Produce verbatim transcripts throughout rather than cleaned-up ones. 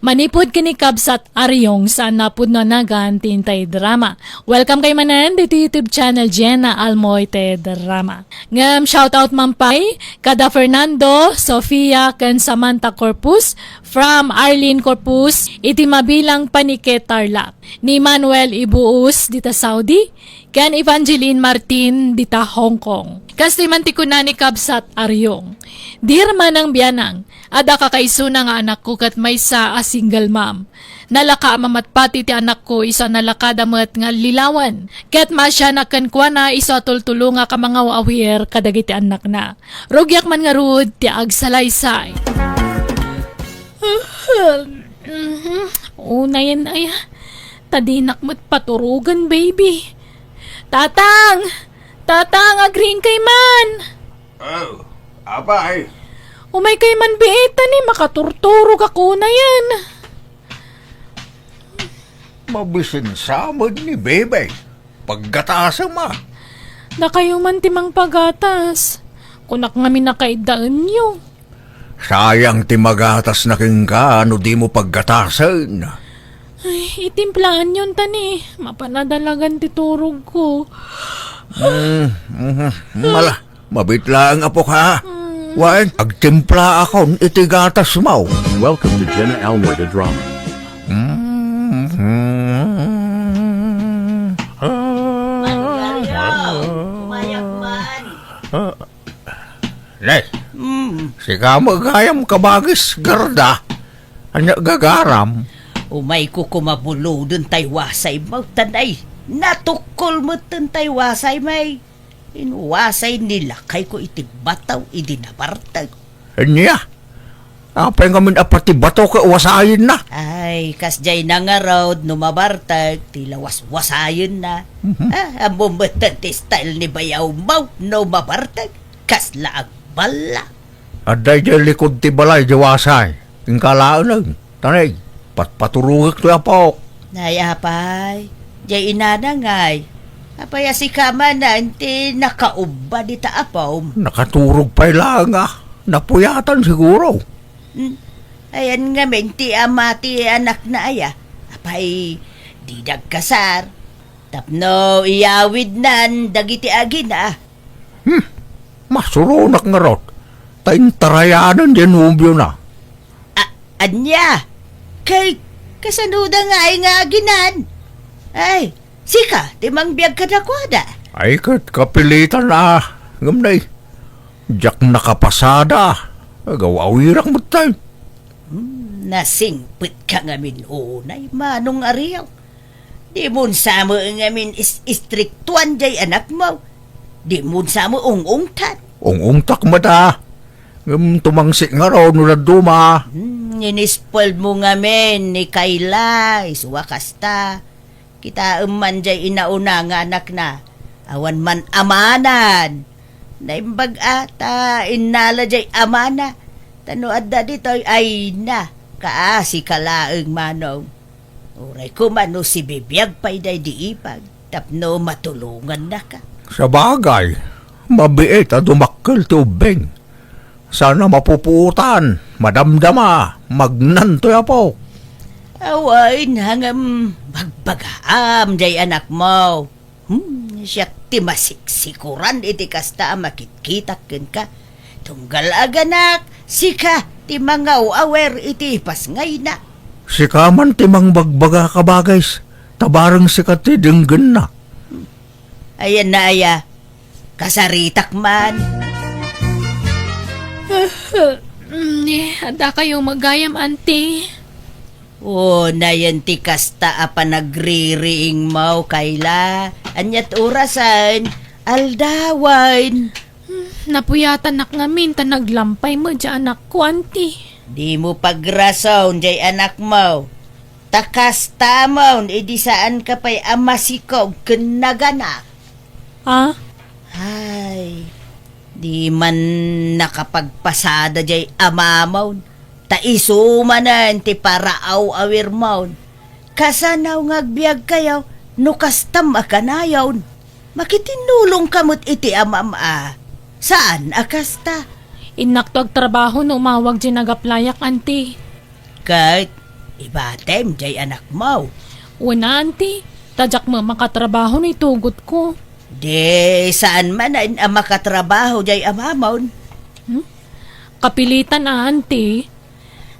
Manipud ken ni Kabsat Ariong saan a pudno a nagan ti intay drama. Welcome kay manen ditoy YouTube channel Jenna Almoy ti drama. Ngem shoutout man pay kada Fernando, Sofia, ken Samantha Corpus from Arlene Corpus iti mabilang Panique, Tarlac. Ni Manuel Ibuus dita Saudi, ken Evangeline Martin dita Hong Kong. Kastoy man ti kuna ni Kabsat Ariong, "Dear Manang Bianang, adda kakaisuna nga anakko ket maysa a single mom. Nalaka a mamatpati ti anakko isu a nalakada met nga allilawan. Ket maasianak kenkuana isu a tultulongak a mangaw-awir kadagiti annakna. Rugiak man ngarud ti agsalaysay." Mhm. Unayen aya. Ta dinak met paturogen, baby. Tatang! Tatang, agriingkay man! Oh, apay? Umaykay man biit, ta ni makaturturogak unayen. Mabisinsa met ni Bebe. Paggatasem a. Dakayo man ti mangpagatas. Kunak ngamin a kaiddaenyo. Sayang ti magatasna kenka no dimo paggatasen. Ay, itimplaanyon ta ni, mapan a dalagan ti turogko. Mm, mhm. Mala, mabit laeng, apok, ha? Mm. Wen, agtimplaakon iti gatasmo. Welcome to Jenna Almoy the Drama. Mm, mhm. Manong Ariel, umayak man. Nay, mm, sika met gayam kabagis, garda. Ania gagaram? Umayko koma buloden tay wasaymo, ta nay, natukkol metten tay wasaymo. Inwasay ni lakayko iti bato idi nabartek. Ania? Apay ngamin a pati bato ket wasayenna? Ay, kasdiay na ngarud no mabartek ti lawaswasayenna. Mhm. Ah, ammom metten ti style ni bayawmo no mabartek. Kasla agballa. Adda idiay likod ti balay di wasay. Inka laeng, taneg, patpaturogek toy apok. Nay, apay, diay inana ngay. Apay a sika manen ti nakaubba dita apom? Nakaturog pay laeng a. Napuyatan siguro. Hmm. Ayan ngamin ti ama ti anakna aya. Apay, dida agkasar. Tapno iyawidnan dagiti agina. Hmm, masuronak ngarud, ta intarayanan diay nobiona. A-, ania? Kay, kasanoda ngay nga aginan? Ay, sika ti mangbiag kadakuada. Ay, ket kapilitan a, ngem nay, diak nakapasada, agaw-awirak metten. Hmm, nasingpetka ngamin unay, Manong Ariel. Dimon sa met ngamin is-, istriktuan jay anakmo. Dimon sa met ung-ungtan. Ung-ungtak met a. Ngem tumangsit ngarud no dadduma. Hmm, inispoilmo ngamin ni Kayla, isu a kasta. Kitaem man jay inauna nga anakna. Awan man amanan. Naimbag a, ta innala jay amana. Ta no adda ditoy, ay na, kaasi ka laeng, Manong. Uray koma no sibibiag pay daydi ipag, tapno matulongannaka. Sabagay, mabiit a dumakkel ti ubbing. Saan a mapupuotan, madamdama, magnantoy apok. Awan, ngem bagbagaam jay anakmo. Hmm, siak ti masiksikuran iti kasta a makitkitak kenka. Tunggal aganak, sika ti mangaw-awer iti ipasngayna. Sika man ti mangbagbaga, kabagis, ta bareng sika ti denggenna. Ayan na aya, kasaritak man. Ni, adda kayo magayam, Auntie? O, nayen ti kasta a panagririingmo, Kayla. Aniat orasen? Aldawen. Hmm, napuyatanak ngamin ta naglampay met jay anakko, Auntie. Dimo pagrason jay anakmo. Ta kastamon idi saanka pay a masikog ken naganak. Ah? Ay, di man nakapagpasada jay amamon, ta isu manen ti paraaw-awirmon. Kasano nga agbiagkayo no kastam a kanayon? Makitinnulongka met iti amam a saan a kasta. Innakto agtrabaho no umawag jay nagaplayak, Auntie. Ket Ibatem jay anakmo. Wen, auntie, ta diak met makatrabaho no itugotko. Di saan man a makatrabaho jay amamon. Hmm? Kapilitan, auntie.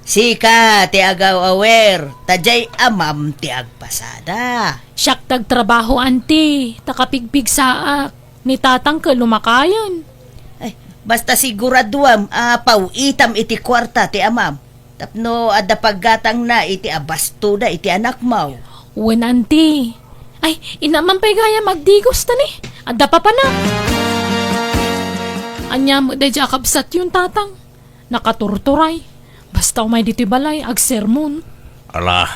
Sika ti agaw-awer, ta jay amam ti agpasada. Siak ti agtrabaho, auntie, ta kapigpigsaak. Ni tatang ket lumakayen. Ay, basta siguraduam a paw-itam iti kuarta ti amam. Tapno adda paggatangna iti abastoda iti anakmo. Wen, auntie. Ay, inna man pay gayam agdigos ta ni. Adda papanak. Ania met daydiay a kabsatyon, tatang? Nakaturturay. Basta umay ditoy balay, agsermon. Ala,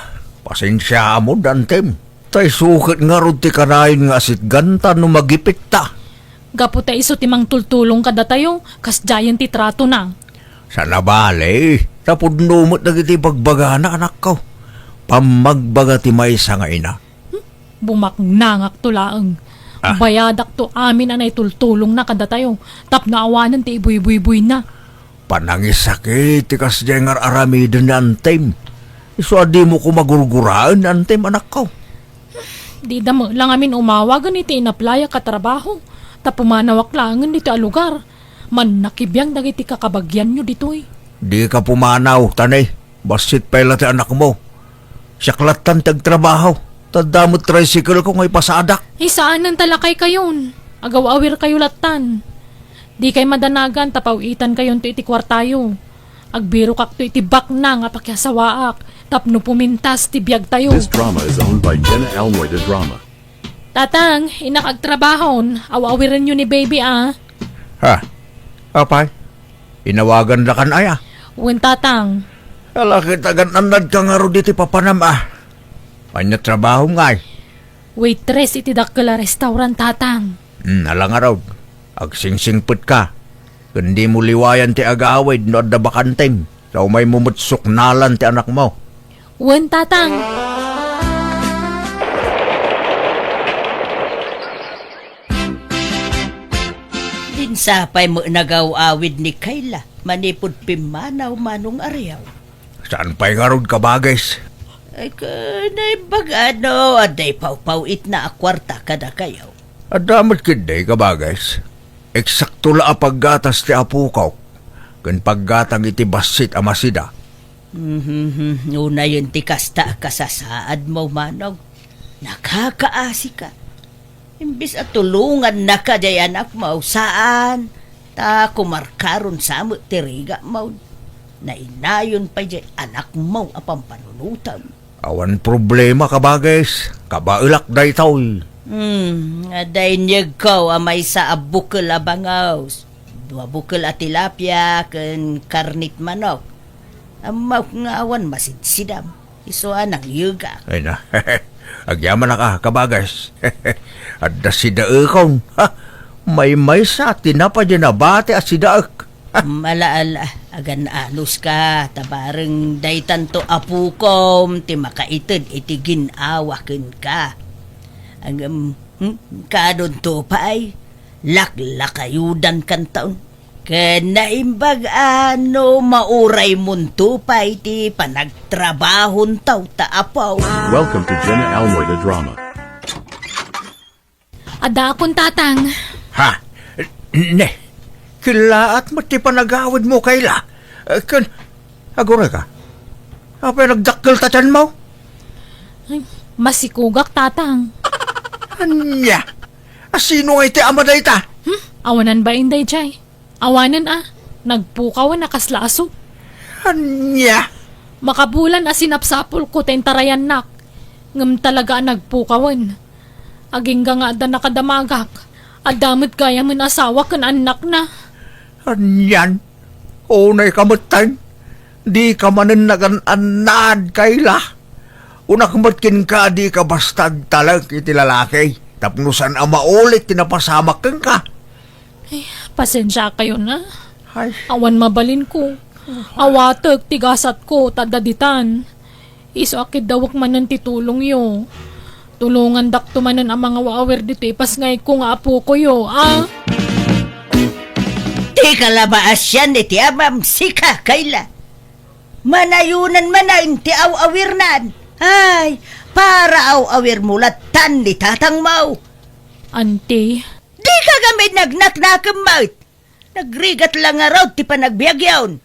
pasensiaam, auntem. Ta isu ket ngarud ti kanayon nga asitganta no magipitta. Gapu ta isu ti mangtultulong kadatayo, kasdiayen ti tratona. Saan a bale, ta pudno met dagiti ibagbagana, anakko. Pammagbaga ti maysa nga ina. Hmm? Bumaknangakto laeng. Ah. Bayadakto amin a naitultulongna kadatayo, tapno awanen ti ibuybuybuyna. Panangisakit ti kasdiay nga ar-aramiden ni auntem. Isu a dimo koma gurguraen ni auntem, anakko. Dida met la ngamin umawagen iti inaplayak a trabaho, ta pumanawak laengen ditoy a lugar. Mannakibiang dagiti kakabagianyo ditoy. Dika pumanaw, ta ni, bassit pay la ti anakmo. Siak lattan ti agtrabaho, ta adda met tricycle ko nga ipasadak. Ay, saanen ta lakaykayon. Agaw-awirkayo lattan. Dikay madanagan ta paw-itankayonto iti kuartayo. Agbirokakto iti baknang a pakiasawaak tapno pumintas ti biagtayo. This drama is owned by Jenna Almoy de Drama. Tatang, innak agtrabahon. Aw-awirenyo ni baby, a. Ha? Apay? Inawagandakan aya? Wen, tatang. Ala, ket agan-annadka ngarud iti papanam, a. Ania trabahom ngay? Waitress iti dakkel a restaurant, tatang. Hmm, ala ngarud. Agsingsingpetka. Ken dimo liwayan ti agawid no adda bakantem, ta umaymo met suknalan ti anakmo. Wen, tatang. Din sapay met nagaw-awid ni Kayla manipud pimmanaw, Manong Ariaw. Saan pay ngarud, Kabages? Ay, ka, naimbag-a no adda ipawpaw-itna a kuarta kadakayo. Adda met ketdi, Kabages. Eksakto la a paggatas ti apokok ken paggatang iti bassit a masida. Mhm, unayen ti kasta a kasasaadmo, Manong. Nakakaasika. Imbes a tulongannaka jay anakmo, saan, ta kumarkaron sa met ti rigamo. Nainayon pay jay anakmo a pampanunotem. Awan problema, Kabages. Kabaelak daytoy. Hmm, adda inyegko a maysa a bukel a bangaws, dua bukel a tilapia, ken karnit manok. Ammok nga awan masidsidam. Isu a nangyegak. Ay na. Agyamanak a, Kabages. Adda sidaekon. Ha? Maymaysa ti napay di nabati a sidaek. Ala, ala, agan-anuska, ta bareng daytanto apokom ti makaited iti gin-awa kenka. Ngem, hmm, kaadunto pay, laklakayudankanton. Ken naimbag-a no mauraymonto pay ti panagtrabahonto ta apo. Welcome to Jenna Almoy the Drama. Addaakon, tatang. Ha? Ne, kellaat met ti panagawidmo, Kayla. Eh, ken, agurayka. Apay nagdakkel ta tianmo? Ay, masikugak, tatang. Ania? Asino nga iti ama dayta? Hmm? Awanan bain daydiay. Awanen a, nagpukawen a kasla aso. Ania? Makabulan a sinapsapulko ta intarayannak, ngem talaga a nagpukawen. Agingga nga adda nakadamagak, adda met gayamen asawa ken annakna. Anian? Unayka metten? Dika manen nagan-annad, Kayla. Unak met kenka, dika basta agtalek iti lalaki tapno saan a maulit ti napasamak kenka. Ay, pasensiakayon a. Ay. Awan mabalinko. Awatek ti gasatko ta adda ditan. Isu a kiddawek manen ti tulongyo. Tulongandakto manen a mangaw-awer ditoy ipasngayko nga apokoyo, a? Dika la maasian iti amam, sika, Kayla. Manayonan manen ti aw-awirnan. Ay, para aw-awirmo lattan ni tatangmo. Anti. Dika ngamin nagnaknakemmet. Nagrigat la ngarud ti panagbiagyon.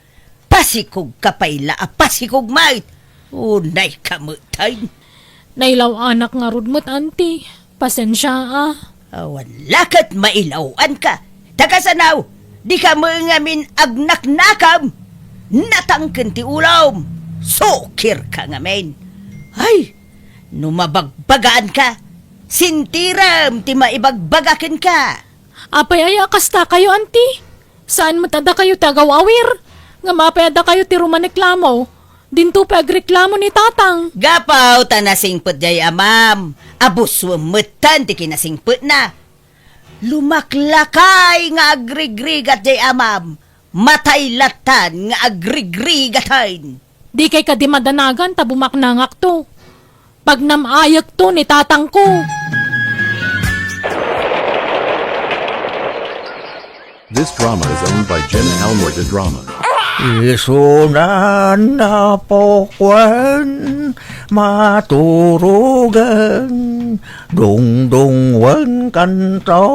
Pasikog ka pay la a pasikog met. Unay ka met, ay. Nailaw-anak ngarud met, anti. Pasensia, a. Awan la ket mailaw-anka. Ta kasano, dika met ngamin agnaknakem. Natangken ti ulom. Sukirka ngamin. Ay, no mabagbagaanka, sintirem ti maibagbaga kenka. Apay aya a kastakayo, anti? Saan met a dakayo ti agaw-awir? Ngem apay a dakayo ti rumaneklamo? Dinto pay agreklamo ni tatang. Gapu ta nasingpet jay amam. Abuswem metten ti kinasingpetna. Lumaklakay nga agrigrigat jay amam. Matay lattan nga agrigrigaten. Dikay kadi madanagan ta bumaknangakto. Pagnam-ayekto ni tatangko. This drama is owned by Jenna Almoy de Drama. Isunan a pukwan, maturugan, dungdungwen kanto,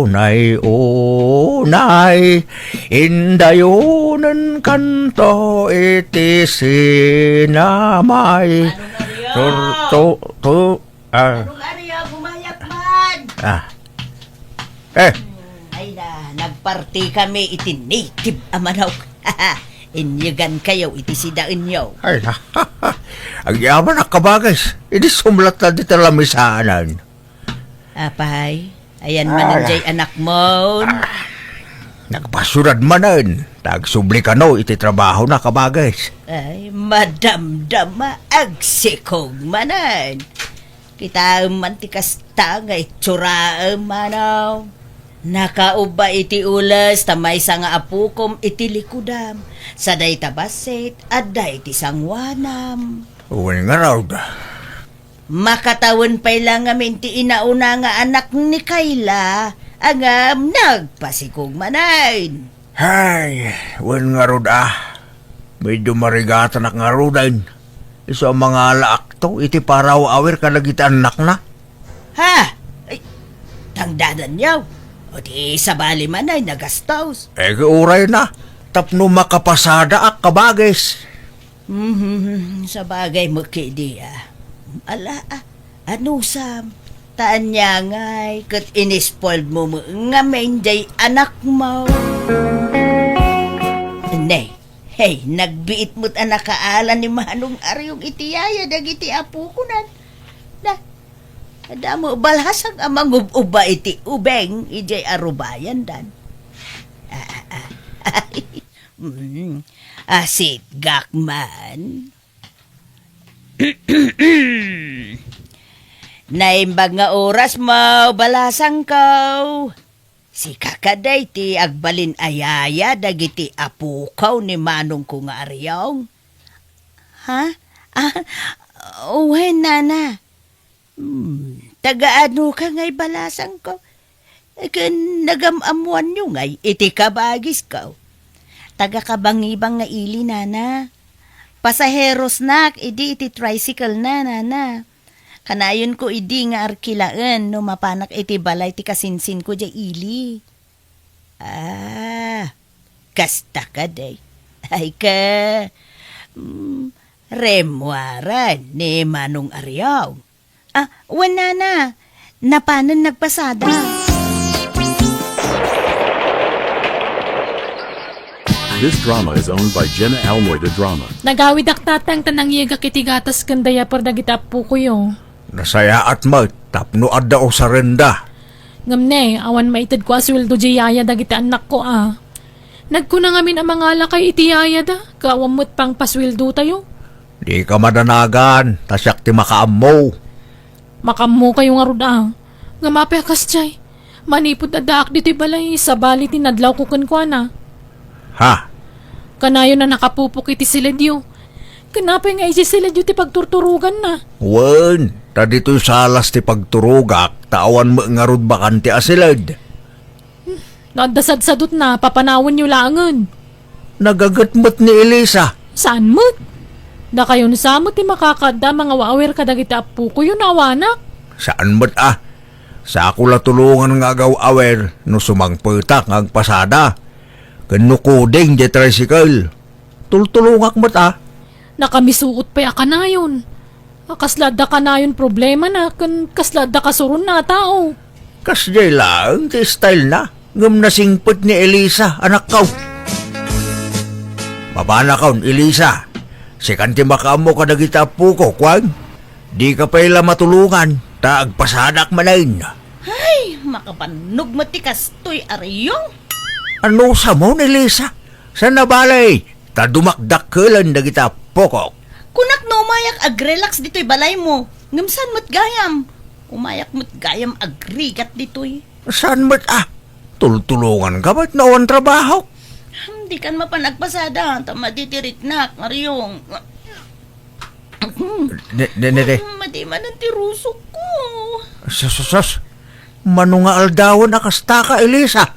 unay-unay, indayonen kanto iti sinamay. Turto, tu, ah. Anong ari, ah, bumayag man? Ah. Eh. Ay na, nagparti kami iti native a manok. Inyegan kayo iti sidaenyo. Ay, agyaman a kabagis. Idi sumlat na di talamisanan. Apay, ayan manen jay anakmon. Ah, nagpasiudad manen. Ta agsubli kano iti trabaho na, kabagis. Ay, madamdama, agsikog manen. Kitaem man ti kasta nga itsuraem, manong. Nakaubba iti ules ta maysa nga apukom iti likudam. Sa dayta bassit, adda iti sangoanam. Wen ngarud. Makatawen pay la ngamin ti inauna nga anak ni Kayla, ngem nagpasikog manen. Hay, wen ngarud a. Medyo marigatanak ngaruden. Isu a mangalaakto iti paraw-awir kadagiti annakna. Ha? Ay, tangdadanyo. O di sabali man ay nagastos. Eh, uray na. Tapno makapasadaak, kabagis. Mhm, sabagay met kadi a. Ala, ah, anusam? Ta ania ngay ket inispoilmo met ngamin jay anakmo. Ne, hey, nagbiit met a nakaala ni Manong Ariong iti yaya dagiti apokonan. Na, adda met balasang a mangub-uba iti ubeng idiay arubayandan. Ah, ah, ah. Mm, asitgak man. Naimbag nga oras mo, balasangko. Sika kadi ti agbalin a yaya dagiti apokaw ni manongko nga Ariong? Ha? Ah, wen, nana. Hmm, taga-ano ka ngay, balasangko? Ken nagam-ammoanyo ngay iti kabagisko? Taga-Kabangibang nga ili, nana. Pasaherosnak idi iti tricycle na, nana. Kanayonko idi nga arkilaen no mapanak iti balay ti kasinsinko diay ili. Ah, kasta kadi. Ay ka, mm, rimmuaren ni Manong Ariong. Ah, wen, nana. Napanen nagpasada. This drama is owned by Jenna Almoy de Drama. Nagawidak, tatang, ta nangyegak iti gatas ken diaper dagiti appokoyo. Nasayaat met tapno adda usarenda. Ngem ne, awan maitedko a sueldo diay yaya dagiti annakko a. Nagkuna ngamin a mangalakay iti yayada, ket awan met pangpasueldotayo. Dika madanagan, ta siak ti makaammo. Makaammokayo ngarud a. Ngem apay a kasdiay? Manipud addaak ditoy balay, sabali ti nadlawko kenkuana. Ha? Kanayon a nakapupok iti siledyo. Ken apay nga iti siledyo ti pagturturoganna? Wen, ta ditoy salas ti pagturogak, ta awan met ngarud bakante a siled. Hmm, no adda sadsadotna, papanawenyo laengen. Nagaget met ni Elisa. Saan met? Dakayon sa met ti makakaadda a mangaw-awir kadagiti appokoyo no awanak. Saan met a. Sako la tulongan nga agaw-awir no sumangpetak nga agpasada. Ken no kuding diay tricycle. Tultulongak met a. Nakamisuot pay a kanayon. A, kasla adda kanayon problemana ken kasla adda kasuronna a tao. Kasdiay laeng ti stylena, ngem nasingpet ni Elisa, anakko. Mabanakon, Elisa. Sikan ti makaammo kadagiti appoko, kuan? Dika pay la matulongan, ta agpasadak manen. Ay, makabannog met ti kastoy a riyong. Anusam, Elisa? Saan a bale, ta dumakdakkelen dagiti appokok. Kunak no umayak agrelax ditoy balaymo, ngem saan met gayam? Umayak met gayam agrigat ditoy. Saan met a? Tultulonganka met no awan trabahok. Hmm, dikan mapan agpasada, ta madi ti riknak, a riyong. Ne, ne, ne, ne. Hmm, madi manen ti rusokko. Sus, sus, sus. Mano nga aldawen a kastaka, Elisa?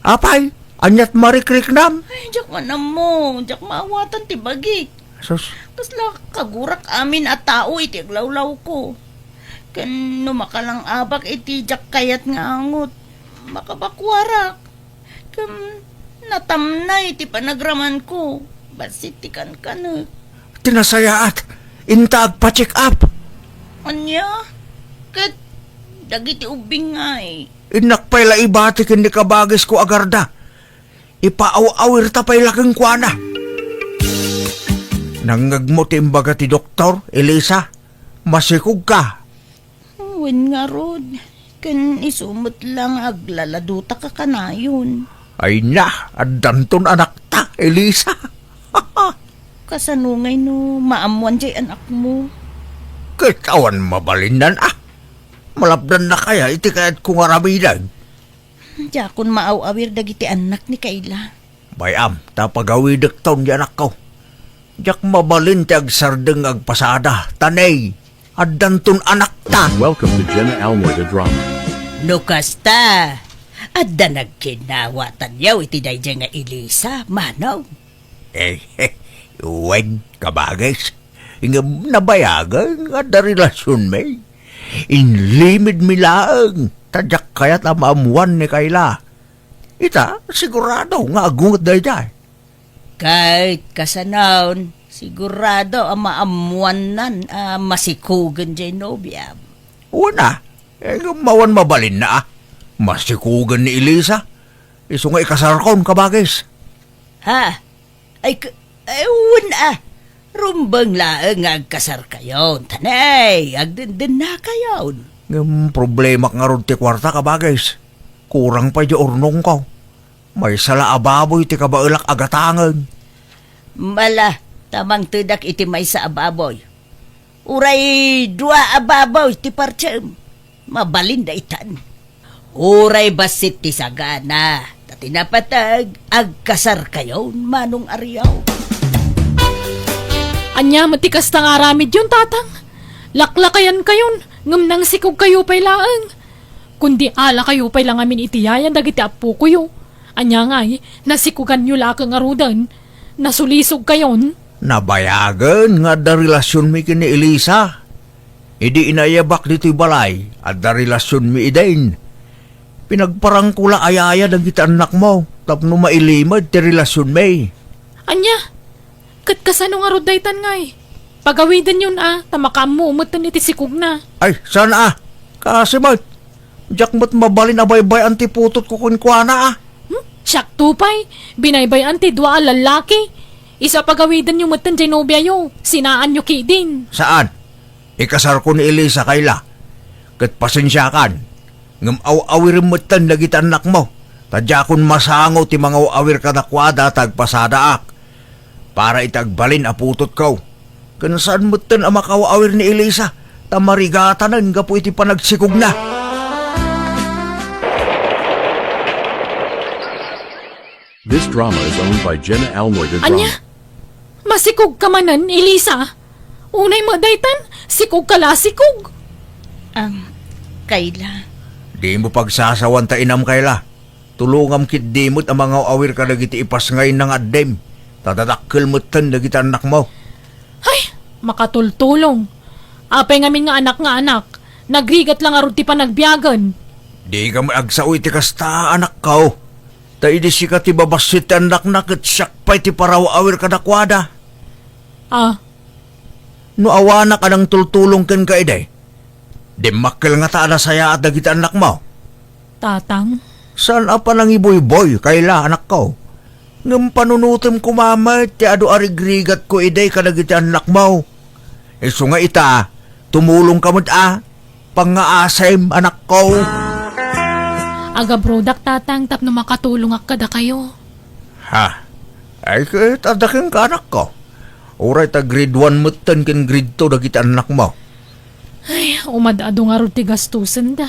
Apay, ania't marikriknam? Ay, diak man ammo, diak maawatan ti bagik. Sus. Kasla kagurak amin a tao iti aglawlawko. Ken no makalang-abak iti diak kayat nga angot, makabakuarak. Ken natamnay ti panagramanko, bassit ti kankanek. Ti nasayaat, inta agpa-check up. Ania? Ket dagiti ubbing ngay? Innak pay la ibati ken ni kabagisko a garda. Ipaaw-awirta pay la kenkuana. Nangngegmo ti imbaga ti doktor, Elisa? Masikogka. Wen ngarud, ken isu met la nga aglaladutaka kanayon. Ay na, addanton anakta, Elisa. Kasano ngay no maammoan jay anakmo? Ket awan mabalinnan a. Malapdanna kaya iti kayatko nga aramiden? Diakon maaw-awir dagiti annak ni Kayla. Bay-am, ta pagawidekton ti anakko. Diak mabalin ti agsardeng nga agpasada, ta nay, addanton anakta. Welcome to Jenna Almoy the Drama. No kasta, adda nagkinnawatanyo iti daydiay nga Elisa, manong? Eh, wen, kabagis. Ngem nabayagen nga adda relasionmi. Inlimidmi laeng, ta diak kayat a maammoan ni Kayla. Ita, sigurado nga agunget daydiay. Ket kasanon, sigurado a maammoannan a masikogen jay nobiam. Wen a, eh, ngem awan mabalinna a. Masikogen ni Elisa. Isu nga ikasarkon, kabagis. Ha? Ay, k-, ay, wen a. Rumbeng laeng nga agkasarkayon. Ta nay, agdendennakayon. Ngem problemak ngarud ti kuarta, kabagis. Kurang pay di urnongko. Maysa la a baboy ti kabaelak a gatangen. Mala, ta mangtedak iti maysa a baboy. Uray dua a baboy ti partsem, mabalin daytan. Uray bassit ti sagana, ta ti napateg, agkasarkayon, manong Ariaw. Ania met ti kasta nga aramidyon, tatang? Laklakayankayon, ngem nangsikogkayo pay laeng. Kundi alakayo pay la ngamin iti yaya dagiti appokoyo. Ania ngay, nasikoganyo la ket ngaruden, nasulisogkayon? Nabayagen nga adda relasionmi ken ni Elisa. Idi inayabak ditoy balay, adda relasionmi idin. Pinagparangko la a yaya dagiti annakmo tapno mailimed ti relasionmi. Ania? Ket kasano ngarud daytan ngay? Pagawidenyon a, ta makaammo metten iti sikogna. Ay, saan a? Kaasi met. Diak met mabalin a baybay-an ti putotko kenkuana a. Hmm? Siakto pay, binaybay-an ti dua a lallaki. Isu a pagawidenyo metten jay nobiayo, sinaanyo ketdin. Saan? Ikasarko ni Elisa, Kayla. Ket pasensiakan, ngem aw-awirem metten dagiti annakmo, ta diakon masango ti mangaw-awir kadakuada ta agpasadaak. Para iti agbalin a putotko. Ken saan metten a makaw-awir ni Elisa, ta marigatanen gapu iti panagsikogna. This drama is owned by Jenna Almoy the Drama. Ania? Masikogka manen, Elisa? Unay met daytan, sikogka la a sikog. Am, Kayla. Dimo pagsasawan ta inam, Kayla. Tulongam ketdi met a mangaw-awir kadagiti ipasngayna nga addim. Ta dadakkel metten dagiti annakmo. Ay, makatultulong. Apay ngamin nga anak nga anak? Nagrigat la ngarud ti panagbiagen. Dika met agsao iti kasta, anakko. Ta idi sika ti babassit ti annakna ket siak pay ti paraw-awir kadakuada. Ah. No awanak a nangtultulong kenka idi, dimmakkel ngata a nasayaat dagiti annakmo. Tatang? Saan a panangibuyboy, Kayla, anakko. Ngem panunotem koma met ti adu a rigrigatko idi kadagiti annakmo. Isu nga ita, tumulongka met a. Pangngaasim, anakko. Agabrodak, Tatang, tapno makatulongak kadakayo. Ha? Ay, ket adda kenka, anakko. Uray ta grade one metten ken grade two dagiti annakmo. Ay, umad-adu ngarud ti gastosenda.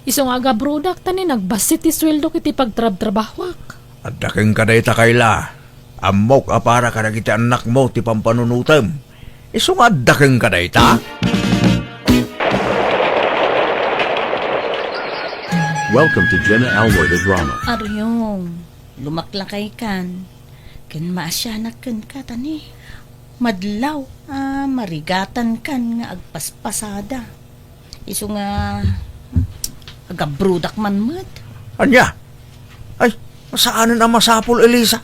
Isu nga agabrodak, ta ni nagbassit ti sueldok iti pagtrabtrabahuak. Adda kenka dayta, Kayla. Ammok a para kadagiti annakmo ti pampanunotem. Isu nga adda kenka dayta? Welcome to Jenna Almoida Drama. Aryong, lumaklakaykan. Ken maasianak kenka, ta ni madlaw a marigatankan nga agpaspasada. Isu nga, hmm, agabrodak man met. Ania? Ay, saanen a masapul, Elisa.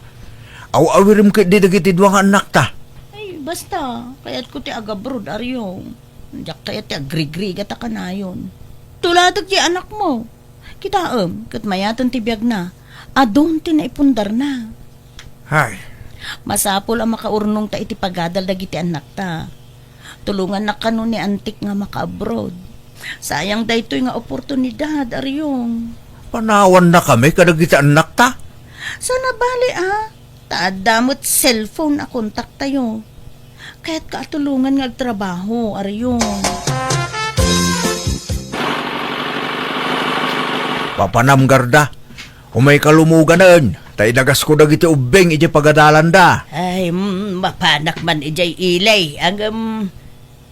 Aw-awirem ketdi dagiti dua nga annakta. Ay, basta, kayatko ti agabrod, Aryong. Diak kayat ti agrigrigat a kanayon. Tulatag ti anakmo. Kitaem, ket mayaten ti biagna. Adun ti naipundarna. Hay. Masapul a makaurnongta iti pagadal dagiti annakta. Tulongannak kano ni Antik nga maka-abroad. Sayang daytoy nga oportunidad, Aryong. Panawannakami kadagiti annakta? Saan a bali, a? Ta adda met cellphone a kontaktayo. Kayatka a tulongan nga agtrabaho, Aryong. Papanam, Garda. Umayka lumuganen, ta idagasko dagiti ubbing idiay pagadalanda. Ay, mm, mapanak man idiay ili. Ngem,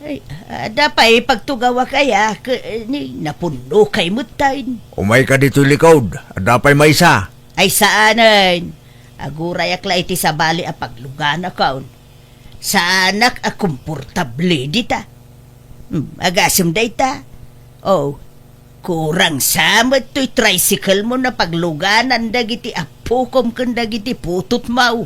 ay, adda pay pagtugawak aya, ke-, ni, napunnokay metten. Umayka ditoy likod, adda pay maysa. Ay, saanen. Agurayak la iti sabali a pagluganakon. Saanak a komportable dita. Hmm, agasem dayta. Oh, kurang sa met toy tricycle mo na pagluganan dagiti appokom ken dagiti putotmo.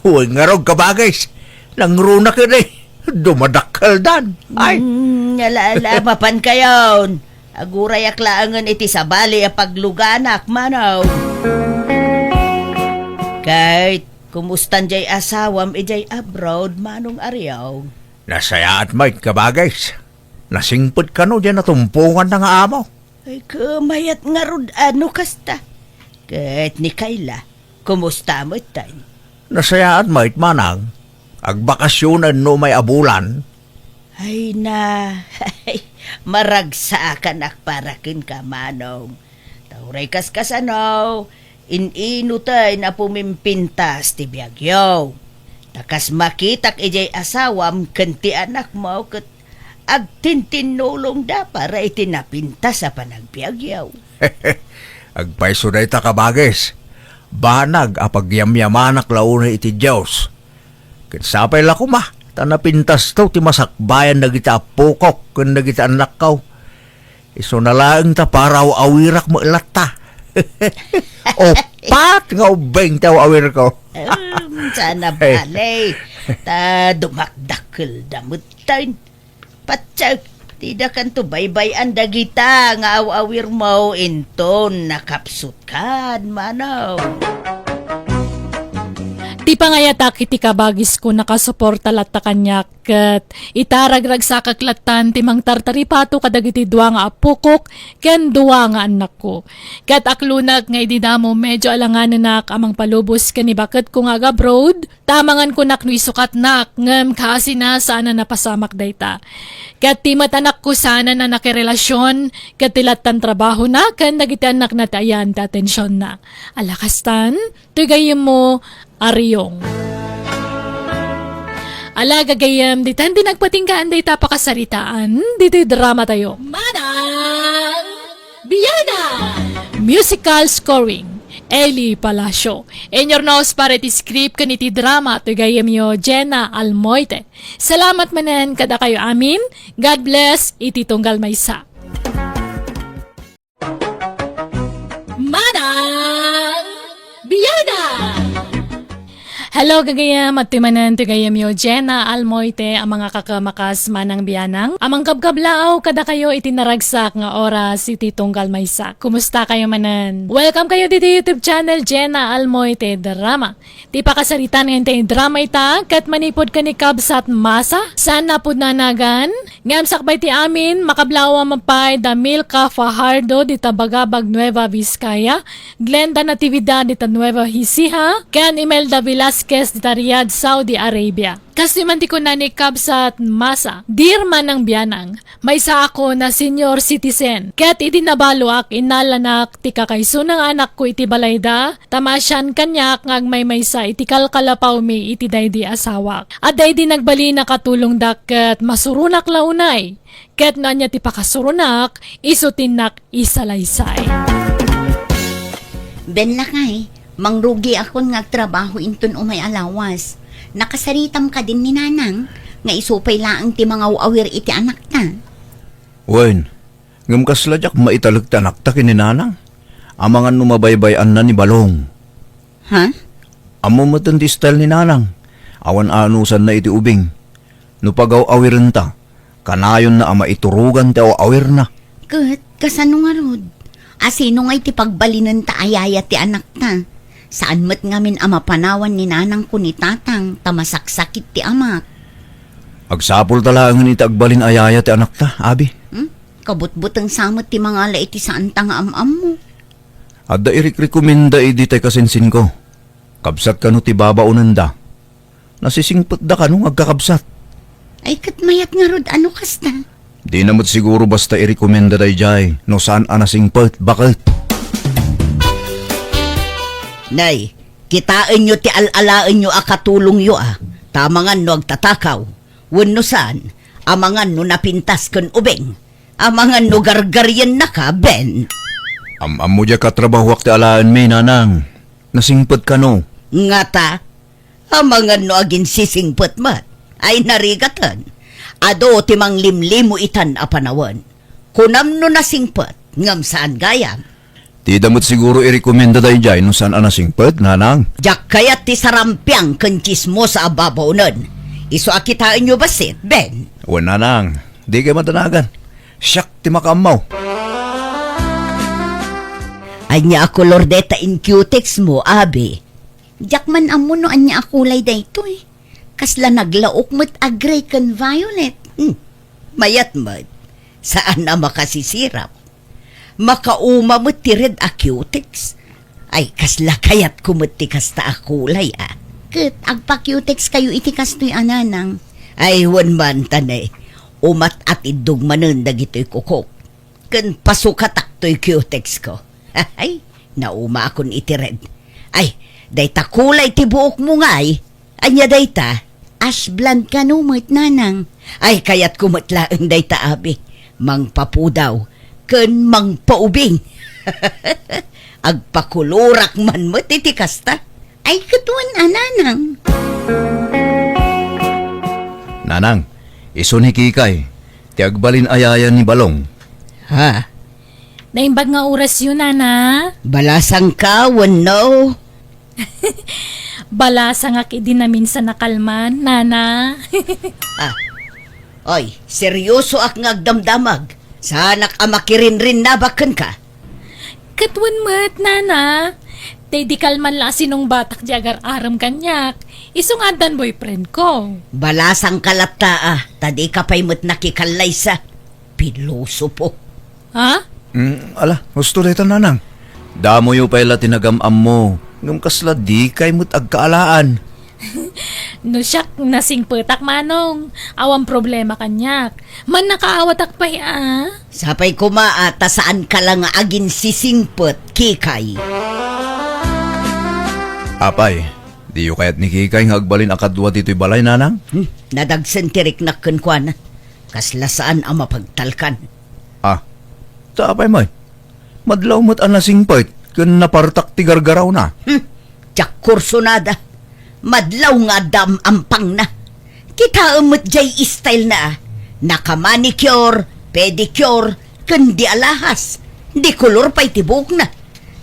Wen ngarud, kabagis. Nangruna ket, eh. Dumadakkeldan. Ay. Hmm, ala, ala, mapankayon. Agurayak laengen iti sabali a pagluganak, Manong. Ket, kumustan jay asawam idiay abroad, Manong Aryong? Nasayaat met, kabagis. Nasingpet kano jay natumponganna nga amo. Ay, kumayat ngarud a no kasta. Ket ni Kayla, kumusta metten? Nasayaat met, Manang. Agbakasyonen no umay a bulan. Ay na, maragsakanak para kenka, Manong. Ta uray kaskasano, in-inuten a pumimpintas ti biagyo. Ta kas makitak idiay asawam ken ti anakmo ket agtintinnulongda para iti napintas a panagbiagyo. Agpayso dayta, kabagis. Banag a pagyamyamanak la unay iti Dios. Ket sapay la koma, ta napintasto ti masakbayan dagiti appokok ken dagiti annakko. Isuna laeng ta paraw-awirak met latta. Uppat nga ubbing ti aw-awirko. Em, saan a bale. Ta dumakdakkelda metten. Patse, didakanto baybay-an dagita nga aw-awirmo inton nakapsutkan, Manong. Ti pangayatak iti kabagisko, nakasuporta latta kaniak, ket ita, ragragsakak lattan ti mangtartaripato kadagiti dua nga appokok ken dua nga annakko. Ket aklonak nga idi damo, medyo alanganenak a mangpalubos ken ni baketko nga agabroad, ta amangan kunak no isukatnak, ngem kaasina saan a napasamak dayta. Ket ti met anakko saanen a nakirelasyon ket ti lattan trabahona ken dagiti annakna ti ayan ti atensionna. Ala kastan, toy gayyemmo, Ariong. Ala, gagayyem, ditan ti nagpatinggaan dayta pakasaritaan ditoy dramatayo. Manang Biana! Musical scoring. Eli Palacio. Inurnos para iti script ken iti drama ti gayyemyo, Jenna Almoite. Salamat manen kadakayo amin. God bless iti tunggal maysa. Manang Biana! Hello, gagayam. Adtoy manen ti gayyemyo, Jenna Almoite, a mangakakamakas Manang Bianang, a mangkabkablaaw kadakayo iti naragsak nga oras iti tunggal maysa. Kumusta kayo manen? Welcome kayo ditoy YouTube channel, Jenna Almoite Drama. Ti pakasaritaan nga intay drama ita, ket manipud ken ni Kabsat Masa, saan a pudno a nagan, ngem sakbay ti amin, makablaaw a mapay da Milka Fajardo dita Bagabag, Nueva Vizcaya, Glenda Natividad dita Nueva Ecija, ken Imelda Velasquez dita Riyadh, Saudi Arabia. Kastoy man ti kuna ni Kabsat Masa, Dear Manang Bianang, maysaak a senior citizen, ket idi nabaluak, innalanak ti kakaisuna nga anakko iti balayda, ta maasian kaniak nga agmaymaysa iti kalkalapawmi iti daydi asawak. Adda idi nagbalin a katulongda ket masuronak la unay. Ket no ania ti pakasuronak, isu ti innak isalaysay. Ben lakay, mangrugiakon nga agtrabaho inton umay a lawas. Nakasaritam kadin ni Nanang, nga isu pay laeng ti mangaw-awir iti anakta. Wen, ngem kasla diak maitalek ti anakta ken ni Nanang. Amangan no mabaybay-anna ni Balong. Ha? Ammom met ti style ni Nanang. Awan anusanna iti ubing. No pagaw-awirenta, kanayonna a maiturogan ti aw-awirna. Ket, kasano ngarud? A sino ngay ti pagbalinenta a yaya ti anakta? Saan met ngamin a mapanawan ni Nanang ken ni Tatang ta masaksakit ti amak. Agsapulta laengen iti agbalin a yaya ti anakta, abi. Hmm? Kabutbuteng sa met ti mangala iti saanta nga am-ammo. Adda irikrekomenda idi tay kasinsinko. Kabsat kano ti babaonenda. Nasisingpetda kano nga agkakabsat. Ay, ket mayat ngarud a no kasta. Dina met siguro basta irekomenda daydiay no saan a nasingpet, baket. Nay, kitaenyo ti al-alaenyo a katulongyo a, ta amangan no agtatakaw, wenno saan, amangan no napintas ken ubing, amangan no gargariennaka, Ben. Am-ammo diay katrabahoak ti alaenmi, Nanang. Nasingpet kano? Ngata, amangan no aginsisingpet met. Ay narigaten. Adu ti manglimlimo itan a panawen. Kunam no nasingpet, ngem saan gayam. Dida met siguro irekomenda daydiay no saan a nasingpet, Nanang. Diak kayat ti sarampiang ken tsismosa a babaonen. Isu a kitaenyo bassit, Ben. Wen, Nanang, dikay madanagan. Siak ti makaammo. Ania a kolor dayta in cutex mo, abi? Diak man ammo no ania a kulay daytoy. Kasla naglaok met a gray ken violet. Hmm. Mayat met. Saan a makasisirap. Makauma met ti red a cutex. Ay, kasla kayatko met ti kasta a kulay, a. Ket agpa-cutex kayo iti kastoy a, Nanang? Ay, wen man, ta ne. Umat-atiddog manen dagitoy kukok. Ken pasukatak toy cutex ko. Ay, naumakon iti red. Ay, dayta kulay ti buokmo ngay. Ania dayta? Ash blonde kano met, Nanang? Ay, kayatko met laeng dayta, abi. Mangpapudaw ken mangpaubing. Agpakolorak man met iti kasta. Ay, ket wen a, Nanang. Nanang, isu ni Kikay, ti agbalin a yaya ni Balong. Ha? Naimbag nga orasyo, Nana? Balasangka wenno? Balasangak idi naminsan a kalman, Nana. Ah. Oy, seryosoak nga agdamdamag. Saanak a makirinrinnabak kenka. Ket wen met, Nana. Tay di kalman la a sinungbatak di agar-arem kaniak. Isu nga addan boyfriend ko. Balasangka latta, a, ta dika pay met nakikallaysa. Pilosopo. Ha? Mm, ala, husto dayta, Nanang. Damoyo pay la ti nagam-ammo, ngem kasla dikay met agkaalaan. No siak, nasingpetak, Manong. Awan problema kaniak. Mannakaawatak pay, a. Sapay koma a ta saanka la nga aginsisingpet, Kikay. Apay, diyo kayat ni Kikay nga agbalin a kadua ditoy balay, Nanang? Hmm, nadagsen ti riknak kenkuana. Kasla saan a mapagtalkan. Ah, ta apay met? Madlaw met a nasingpet. ken napartak ti gargarawna. Hmm, diak kursunada. Madlaw nga adda am-ampangna. Kitaem met jay style na, ah. Naka-manicure, pedicure, ken di alahas. Di kolor pay ti buokna.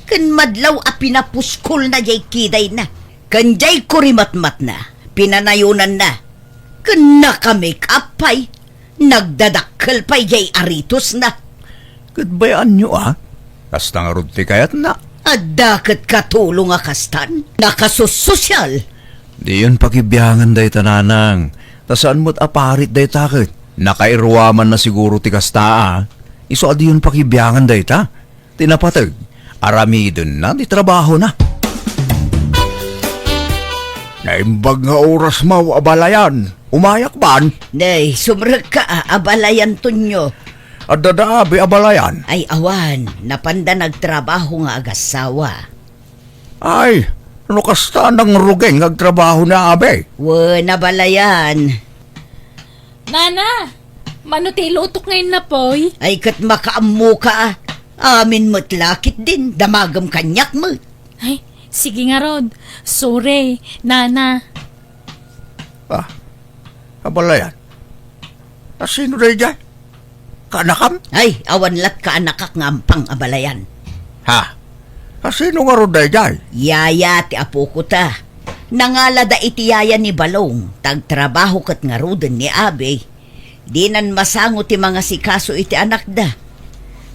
Ken madlaw a pinapuskolna jay kidayna. Ken jay kurimatmatna, pinanayonanna. Ken naka-make-up pay. Nagdadakkel pay jay aritosna. Ket bay-anyo, a? Kasta ngarud ti kayatna. Adda ket katulong a kastan. Nakasussosyal. Diyon pakibiangan dayta, nanang. Ta saan met a parit dayta ket. Nakairuamanna siguro ti kasta, a. Isu a diyon pakibiangan dayta. Ti napateg, aramidenna ti trabahona. Naimbag nga orasmo, abalayan. Umayak ban? Nay, sumrekka, a, abalayan, Tonyo. Adda da abi abalayan? Ay, awan. Napanda nagtrabaho nga agassawa. Ay, no kasta, nangruging nga agtrabaho ni abi. Wen, abalayan. Nana, mano ti ilutok nga innapoy? Ay, ket makaammoka, a. Amin met la ketdin, damagem kaniak met. Ay, sige ngarud. Sorry, nana. Ah, abalayan. A, sino daydiay? Kaanakam? Ay, awan lat kaanakak nga ampang, abalayan. Ha? A, sino ngarud daydiay? Yaya ti apoko ta. Nangalada iti yaya ni Balong, ta agtrabaho ket ngaruden ni abi. Dinan masango ti mangasikaso iti anakda.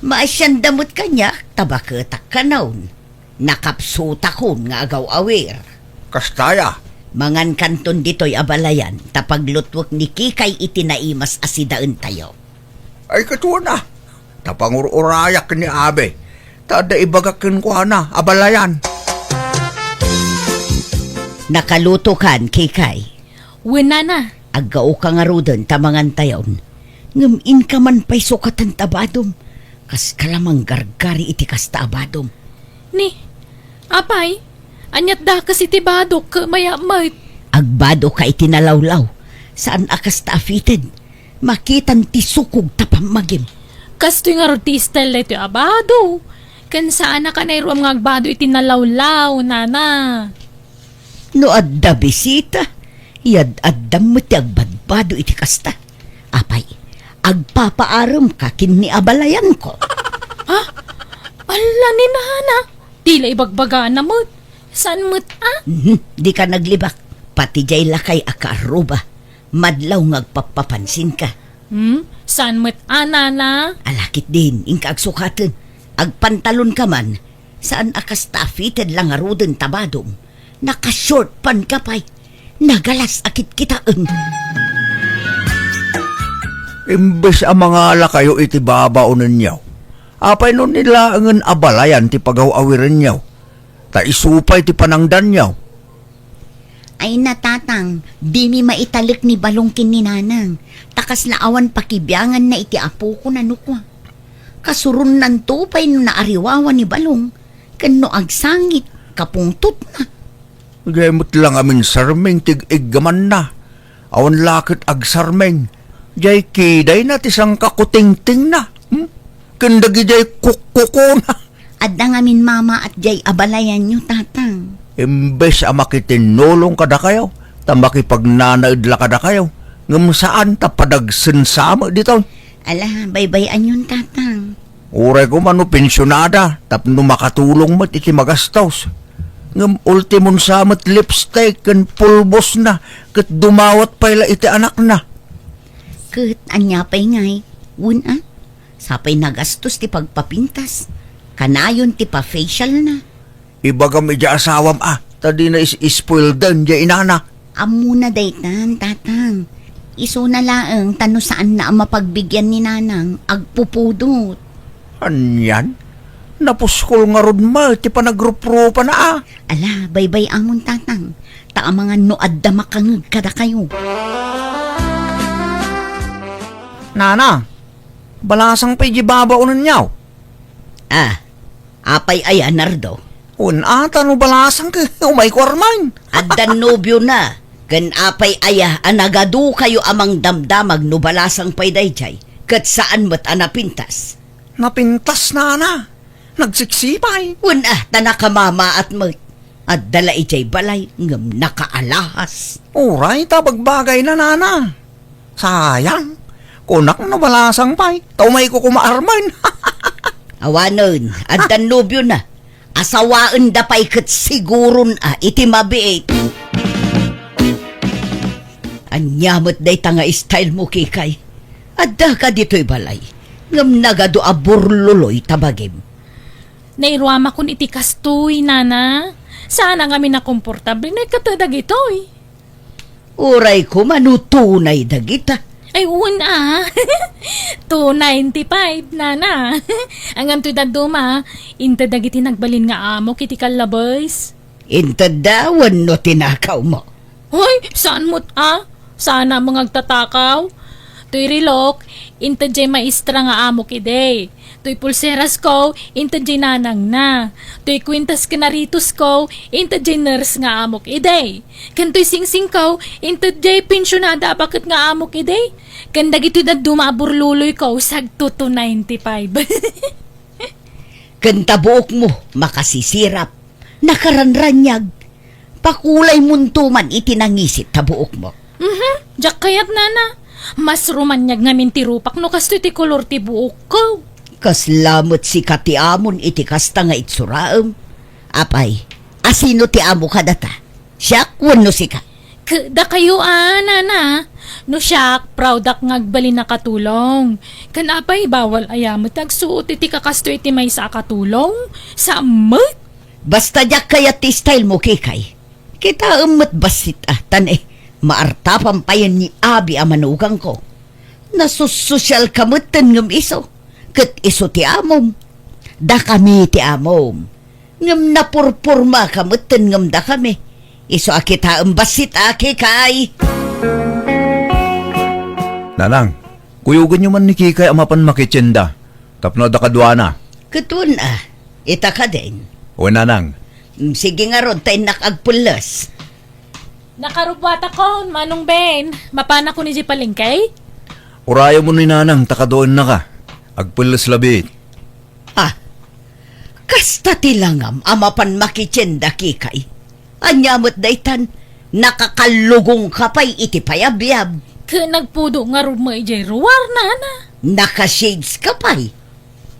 Maasianda met kaniak, ta baketak kanon. Nakapsutakon nga agaw-awir. Kasta aya? Mangankanton ditoy abalayan, ta paglutwek ni Kikay iti naimas a sidaentayo. Ay, ket wen a. Ta pangur-urayak ni abi. Ta adda ibagak kenkuana, abalayan. Nakalutokan, Kikay? Wen, nana. Aggaoka ngaruden ta mangantayon. Ngem inka man pay sukaten ta badom. Kaska la manggargari iti kasta a badom. Ni, apay, aniat dakes iti badok ket mayat met? Agbadoka iti nalawlaw. Saan a kasta a fitted. Makitan ti sukog ta pammagim. Kastoy ngarud ti style daytoy a bado. Ken saanak a nairuam nga agbado iti nalawlaw, nana. No adda bisita, iyad-addam met ti agbadbado iti kasta. Apay, agpapaaremka ken ni abalayanko. Ha? Alla ni nana, ti la ibagbagana met. Saan met a? Mhm, dika naglibak. Pati jay lakay a kaarruba. Madlaw nga agpappapansinka. Hmm? Saan met a, nana? Ala ketdin, inka agsukaten. Agpantalonka man. Saan a kasta a fitted la ngaruden ta badom. Naka-short pant ka pay. Nagalas a kitkitaen. Imbes a mangalakayo iti babaonenyo, apay no ni laengen abalayan ti pagaw-awirenyo? Ta isu pay ti panangdanyo. Ay, natatang, dimi maitalek ni Balong ken ni Nanang. Ta kasla awan pakibianganna iti apokon a nukua. Kasuronnanto pay no naariwawa ni Balong ken no agsangit, kapungtotna. Jay met la ngamin sarming ti ig-iggamanna. Awan la ket agsarming. Jay kidayna ti sangkakutingtingna. Hmm? Ken dagidiay kukkukona. Adda ngamin mamaat jay abalayanyo, tatang. Imbes a makitinnulong kadakayo, ta makipagnanaed la kadakayo, ngem saan ta padagsensa met ditoy. Ala, baybay-anyon, tatang. Uray koma no pensionada tapno makatulong met iti magastos. Ngem ultimonsa met lipstick ken pulbosna ket dumawat pay la iti anakna. Ket ania pay ngay, wen a? Sapay nagastos ti pagpapintas. Kanayon ti pa-facial na. Ibagam idiay asawam a, ta dina is-, ispoilden diay inana. Ammona daytan, tatang. Isuna laeng ta no saanna a mapagbigian ni nanang, agpupudot. Anian? Napuskol ngarud met ti panagruprupana a. Ala, baybay-amon, tatang. Ta amangan no adda makangeg kadakayo. Nana, balasang pay di babaonenyo. Ah, apay aya, Nardo? Wen a, ta no balasang ket umayko arman. Addan nobiona, ken apay aya a nagadukayo a mangdamdamag no balasang pay daydiay, ket saan met a napintas? Napintas, nana. Nagsiksipay. Wen a, ta nakamamaat met. Adda la idiay balay ngem nakaalahas. Uray ta bagbagayna, nana. Sayang. Kunak no balasang pay, ta umayko koma armen. Awanen, addan nobiona. Asawaenda pay ket siguron a iti mabiit. Ania met dayta nga style mo, Kikay? Adda ka ditoy balay, ngem nagadu a burluloy ta bagim. Nairuamakon iti kastoy, nana. Saan a ngamin a komportable no ikkato dagitoy. Uray koma no tunay dagita. Ay, wen a. Two ninety-five, nana. Ngem toy dadduma, inted dagiti nagbalin nga amok iti kallabes. Intedda wenno tinakawmo? Hoy, saan met a? Saan a nga agtatakaw? Toy relok, inted jay maestra nga amok idi. Toy pulserasko, inted jay nanangna. Toy kwintas ken aritosko, inted jay nurse nga amok idi. Ken toy singsingko, inted jay pensionada a baket nga amok idi. Ken dagitoy dadduma a burluloyko, sagto two ninety-five. Ken ta buokmo, makasisirap, nakaranraniag. Pakulaymon to man iti nangisit ta buokmo. Mhm, diak kayat, nana. Mas rumaniag ngamin ti rupak no kastoy ti kolor ti buokko. Kasla met sika ti amon iti kasta nga itsuraem. Apay, asino ti amo kadata? Siak wenno sika? K-, dakayo a, nana. No siak, proudak nga agbalin a katulong. Ken apay, bawal aya met ti agsuot iti kakastoy iti maysa a katulong? Saan met? Basta diak kayat ti style mo, Kikay. Kitaem met bassit a, tan, eh, maartapan payen ni abi a manugangko. Nasussosyal ka metten ngem isu, ket isu ti amom. Dakami ti amom. Ngem napurpurma ka metten ngem dakami. Isu a kitaem bassit a, Kikay. Nanang, kuyogenyo man ni Kikay a mapan makitienda tapno adda kaduana. Ket wen a, ita kadin. Wen, nanang. Mm, sige ngarud, ta innak agpelles. Nakarubbuatakon, Manong Ben. Mapanakon idiay palengke? Urayamon ni nanang ta kaduennaka. Agpelles labiit. Ah, kasta ti langam a mapan makitienda, Kikay. Ania met daytan, nakakallugongka pay iti payabyab. Ket nagpudo ngarud met idiay ruar, nana. Naka-shades ka pay.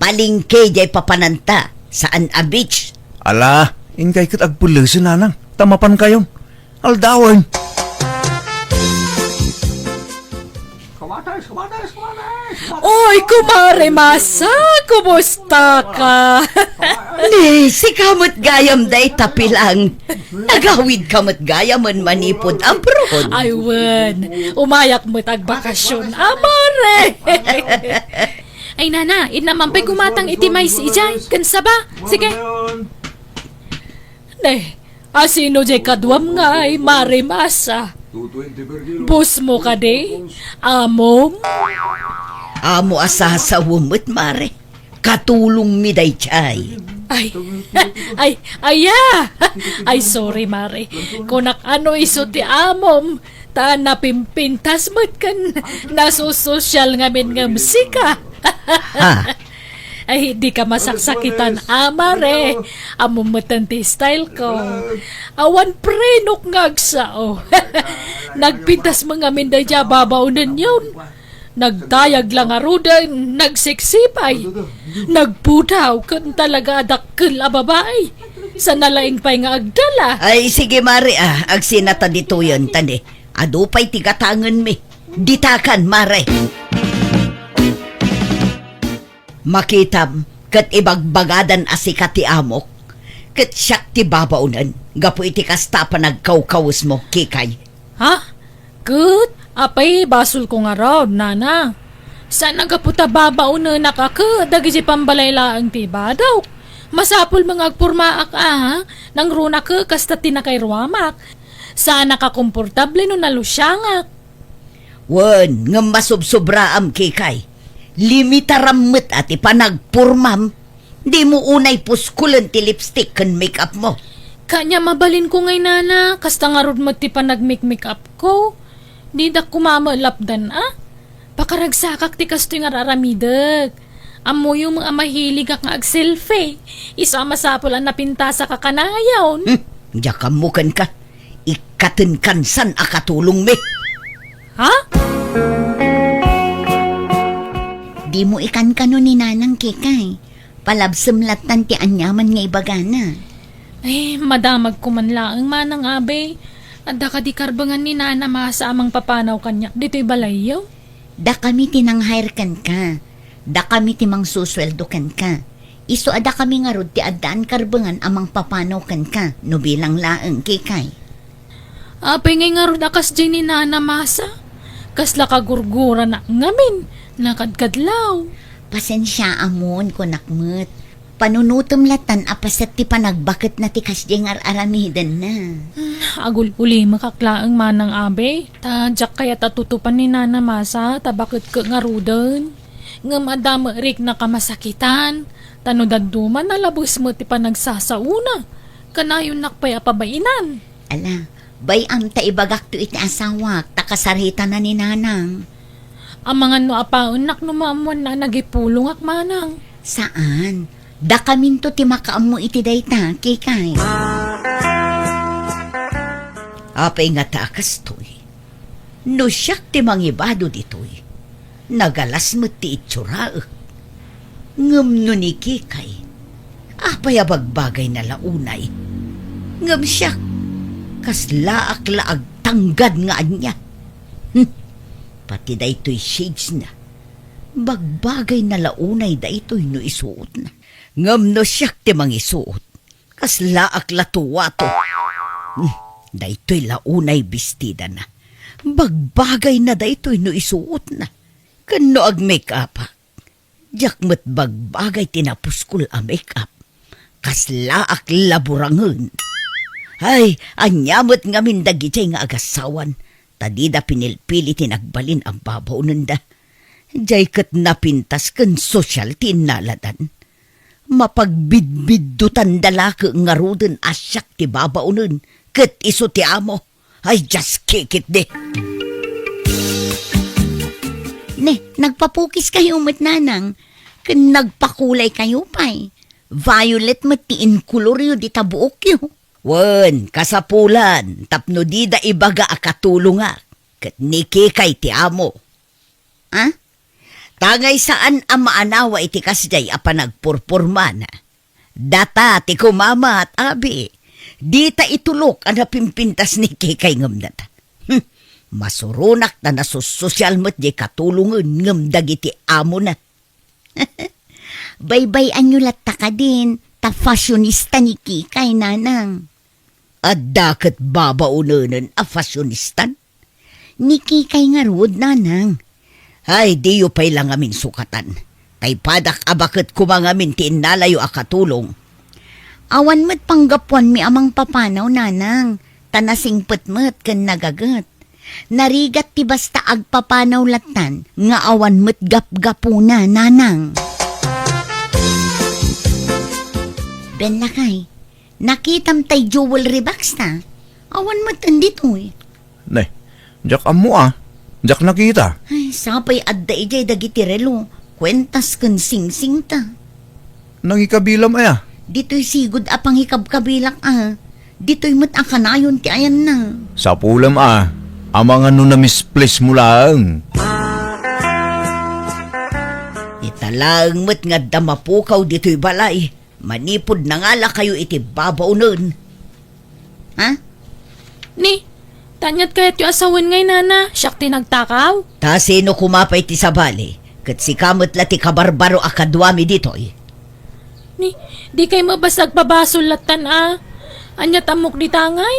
Palengke diay papananta, saan a beach. Ala, inkay ket agpellesen, nanang, ta mapankayon. Aldawen. Oy, kumare Masa, kumusta ka? Ni, sika met gayam dayta pilang. Nagawid ka met gayamen manipud abroad. Ay, wen, umayak met agbakasyon, a, mare. Ay, nana, inna man pay gumatang iti mais idiay, ken saba. Sige. Ne, asino diay kaduam ngay, Mare Masa? Bosmo kadi? Amom? Amo a sasawem met, Mare. Katulongmi daydiay. Ay, ay, aya! Ay, sorry, Mare. Kunak a no isu ti amom, ta napimpintas met ken nasusosyal ngamin ngem sika. Ha? Ay, di ka masaksakitan, a, Mare. Amom metten ti style ko. Awan prenok nga agsao. Nagpintas met ngamin daydiay a babaonenyon. Nagdayag la ngaruden, nagsiksipay, nagpudaw, ken talaga a dakkel a babai. Sana laeng pay nga agdala. Ay, sige, Mare, a, agsinata ditoyen, ta ne, adu pay ti gatangenmi. Ditakan, Mare. Makitam, ket ibagbagadan a sika ti amok, ket siak ti babaonen, gapu iti kasta a panagkawkawesmo, Kikay. Ha? Ket, apay basolko ngarud, nana? Saan a gapu ta babaonenak a ket dagiti pambalay laeng ti ibadawk. Masapul met nga agpormaak a, nangruna ket kasta ti nakairuamak. Saanak a komportable no nalusiangak. Wen, ngem masubsobraam, Kikay. Limitaram met a ti panagpormam. Dimo unay puskolen ti lipstick ken make-up mo. Kanya mabalinko ngay, nana, kasta ngarud met ti panagmikmake-up ko. Didak koma met lapdan a. Pakaragsakak ti kastoy nga ar-aramidek. Ammoyo met a mahiligak nga agselfie. Isu a masapul a napintasak a kanayon. Hmm, diak ammo kenka. Ikkatenkan san a katulongmi. Ha? Dimo ikankano ni Nanang, Kikay. Palabsem lattan ti aniaman nga ibagana. Ay, madamagko man laeng, Manang Abe. Adda kadi karbengan ni Nana Masa a mangpapanaw kaniak ditoy balayyo? Dakami ti nang-hire kenka. Dakami ti mangsusueldo kenka. Isu a dakami ngarud ti addaan karbengan a mangpapanaw kenka, no bilang laeng, Kikay. Apay ngay ngarud a kasdiay ni Nana Masa? Kasla kagurgurana ngamin, nakadkadlaw. Pasensiaamon, kunak met. Panunotem lattan a paset ti panagbaketna ti kasdiay nga ar-aramidenna. Hmm, agul-ulimek laeng, Manang Abe. Ta diak kayat a tutupan ni Nana Masa ta baket ket ngaruden. Ngem adda met riknak a masakitan. Ta no dadduma, nalabes met ti panagsasaona. Kanayonnak pay a pabainan. Ala, bay-am ta ibagakto iti asawak, ta kasaritana ni Nanang. Amangan no apaennak no maammoanna a nagipulongak, Manang. Saan. Dakaminto ti makaammo iti dayta, Kikay. Apay ngata a kastoy? No siak ti mangibado ditoy, nagalas met ti itsurak. Ngem no ni Kikay, apay a bagbagayna la unay? Ngem siak, kaslaak la agtanggad nga ania? Hmm, pati daytoy shadesna, bagbagayna la unay daytoy no isuotna. Ngem no siak ti mangisuot, kaslaak la tuwato. Hmm, daytoy la unay bestidana. Bagbagayna daytoy no isuotna. Ken no ag-make-upak, diak met bagbagay ti napuskol a make-up. Kaslaak la burangen. Ay, ania met ngamin dagidiay nga agasawan, ta dida pinilpili ti nagbalin a babaonenda. Diay ket napintas ken sosyal ti innaladan. Mapagbidbiddutanda la ket ngaruden a siak ti babaonen ket isu ti amo. Ay, just kick it, di. Ne, nagpapukiskayo met, Nanang, ken nagpakulaykayo pay. Violet met ti inkoloryo dita buokyo. Wen, kasapulan, tapno dida ibaga a katulongak, ket ni Kikay ti amo. Ah? Tangay saan a maanawa iti kasdiay a panagpurpurmana. Data ti kumamat, abi. Dita itulok a napimpintas ni Kikay ngem data. Hmm. Masuronak ta nasussosyal met diay katulongen ngem dagiti amona. Baybay-anyo latta kadin, ta fashionista ni Kikay, Nanang. Adda ket babaonenen a fashionistan? Ni Kikay ngarud, Nanang. Ay, diyo pay la ngamin sukatan. Tay padak a baket koma ngamin ti innalayo a katulong. Awan met panggapuanmi a mangpapanaw, Nanang, ta nasingpet met ken nagaget. Narigat ti basta agpapanaw lattan nga awan met gapgapuna, Nanang. Ben, lakay, nakitam tay jewelry box ta? Awan met ditoy. Ne, diak ammo a. Diak nakita. Ay, sapay adda idiay dagiti relo, kuentas ken singsing ta. Nangikabilam aya? Ditoy sigud a pangikabkabilak a. Ditoy met a kanayon ti ayanna. Sapulem a, amangan no na-misplace mo laeng. Ita laeng met nga adda mapukaw ditoy balay. Manipud nangalakayo iti babaonen. Ha? Ni, tanyat kayatyo a sawen ngay, Nana, siak ti nagtakaw? Ta sino koma pay ti sabali? Ket sika met la ti kabarbaro a kaduami ditoy. Ni, di kay mabasag pabasol lattan a. Ania ti ammok dita ngay?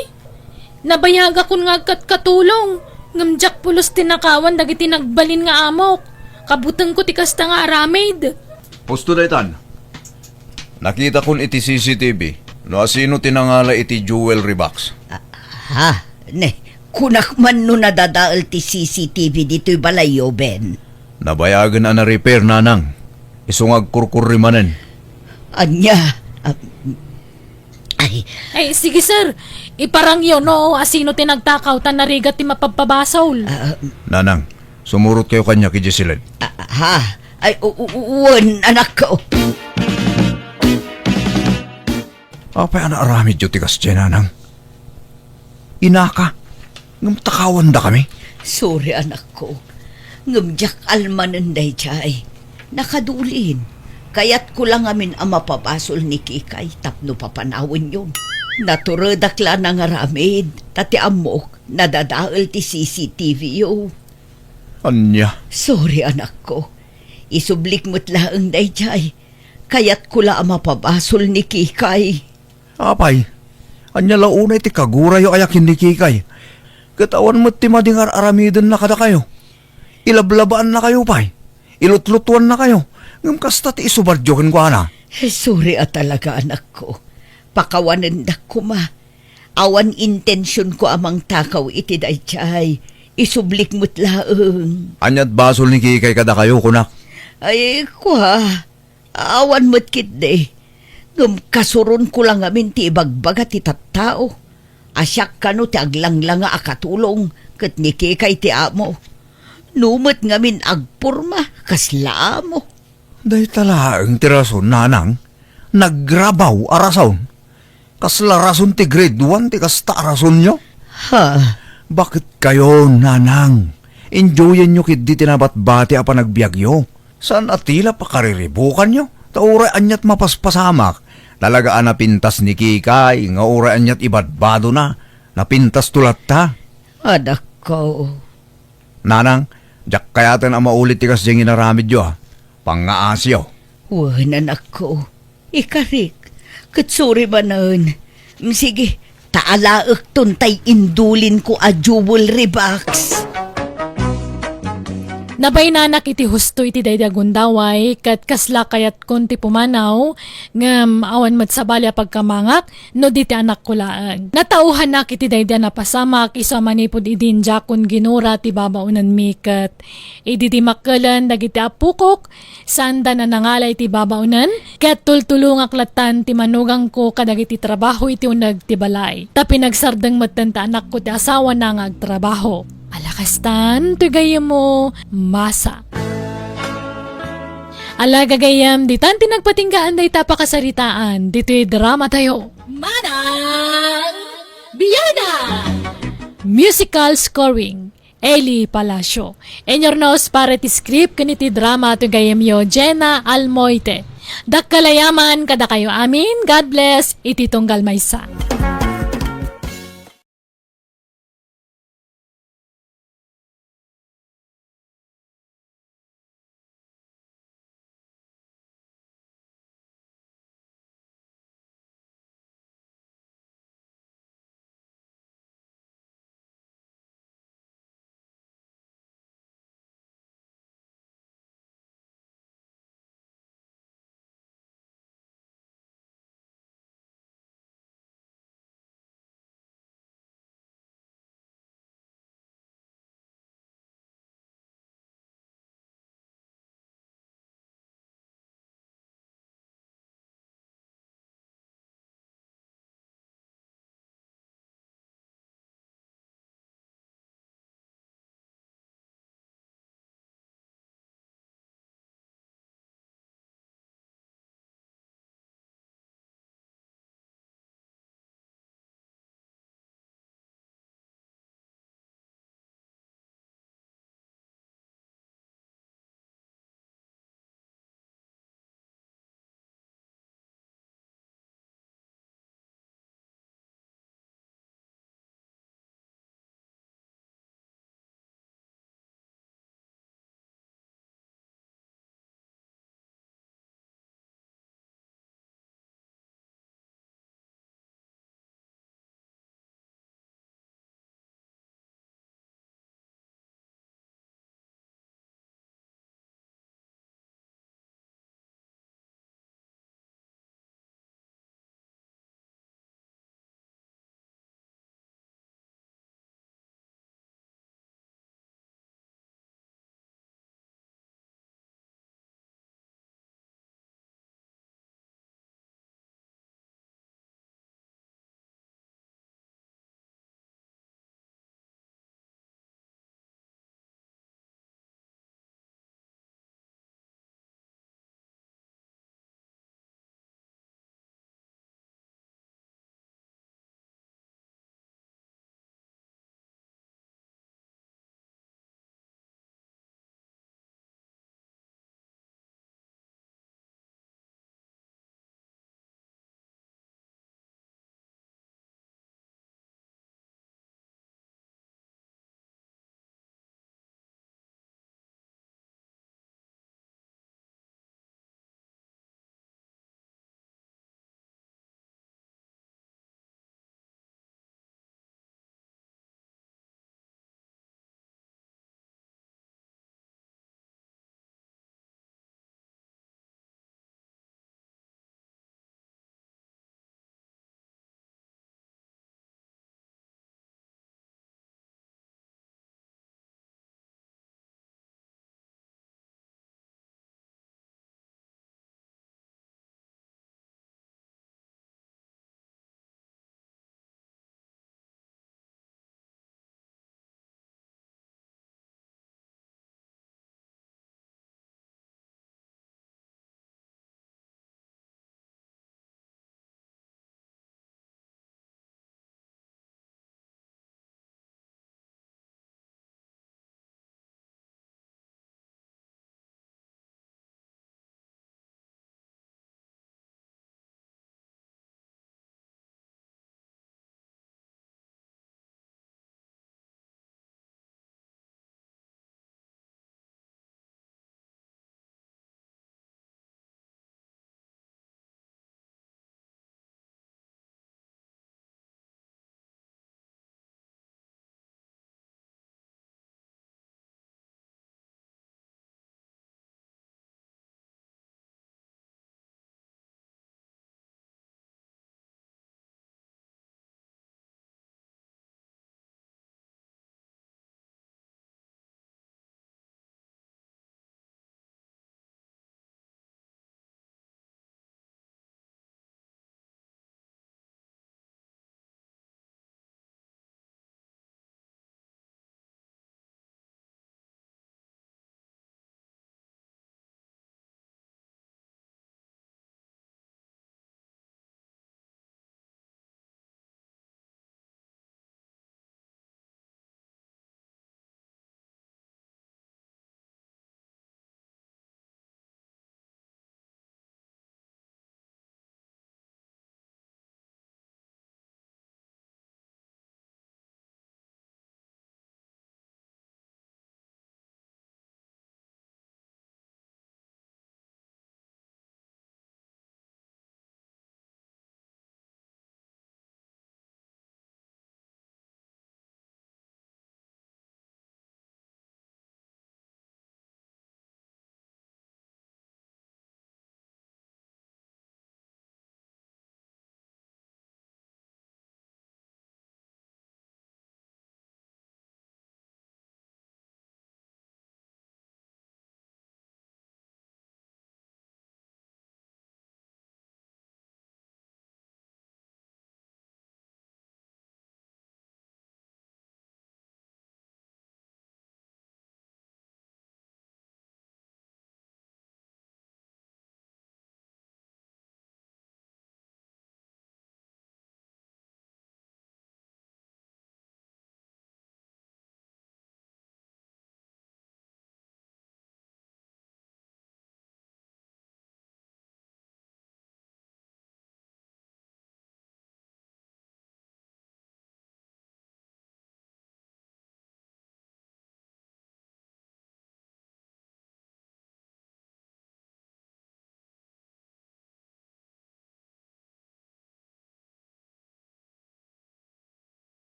Nabayagakon nga agkatkatulong, ngem diak pulos tinakawan dagiti nagbalin nga amok. Kabutengko ti kasta nga aramid. Pusto daytan. Nakitakon iti C C T V no asino ti nangala iti jewelry box. Ah, ha? Ne, kunak man no nadadael ti C C T V ditoy balayyo, Ben. Nabayagen a na-repair, Nanang. Isu nga agkurkurri manen. Ania? Ah, ay. Ay, sige, sir. Iparangyo no asino ti nagtakaw ta narigat ti mapabpabasol. Ah, Nanang, sumurotkayo kaniak idiay siled. Ah, ha? Ay, u-, u-, wen, anakko. Apay a naaramidyo ti kasdiay, nanang? Inaka, ngem takawandakami. Sorry, anakko. Ngem diak almanen daydiay. Nakadulin. Kayatko la ngamin a mapabasol ni Kikay tapno papanawenyo. Naturedak la nangaramid, ta ti ammok, nadadael ti C C T V yo. Ania? Sorry, anakko. Isublik met laeng daydiay. Kayatko la a mapabasol ni Kikay. Apay, ania la unay ti kagurayo aya ken ni Kikay? Ket awan met ti madi nga ar-aramidenna kadakayo. Ilablabaannakayo pay. Ilutlutuannakayo. Ngem kasta ti isubadyo kenkuana. Eh, sorry a talaga, anakko. Pakawanendak koma. Awan intensionko a mangtakaw iti daydiay. Isublik met laeng. Ania't basol ni Kikay kadakayo, kunak? Ay, kua. Awan met ketdi. Ngem kasuronko la ngamin ti ibagbaga ti tattao. A siak kano ti aglanglanga a katulong ket ni Kikay ti amo. No met ngamin agporma, kasla amo. Dayta laeng ti rason, nanang. Nagrabaw a rason. Kasla rason ti grade one ti kasta a rasonyo? Ha? Baket kayo, nanang? Enjoyenyo ketdi ti nabatbati a panagbiagyo. Saan a ti la pakariribukanyo? Ta uray ania't mapaspasamak. Talaga a napintas ni Kikay, nga uray ania't ibadbadona, napintasto latta. Anakko. Nanang, diak kayaten a maulit ti kasdiay nga inaramidyo, a. Pangngaasiyo. Wen, anakko. Ikarik, ket sorry manen. Mm, sige, ta alaekton tay indulinko a jewelry box. Nabaynanak iti husto iti daydi a gundaway, ket kasla kayatkon ti pumanaw, ngem awan met sabali a pagkamangak no di ti anakko laeng. Natauhanak iti daydi a napasamak, isu a manipud idin diakon ginura ti babaonenmi, ket idi dimmakkelen dagiti appokok, saanda a nangala iti babaonen, ket tultulongak lattan ti manugangko kadagiti trabaho iti uneg ti balay. Ta pinagsardeng metten ti anakko ti asawana nga agtrabaho. Ala kastan, toy gayyemmo, masa. Ala gagayyem, ditan ti nagpatinggaan dayta a pakasaritaan, ditoy dramatayo. Manang Biana! Musical scoring, Eli Palacio. Inyurnos para iti script ken iti drama ti gayyemyo, Jenna Almoite. Dakkel a yaman kadakayo amin. God bless iti tunggal maysa.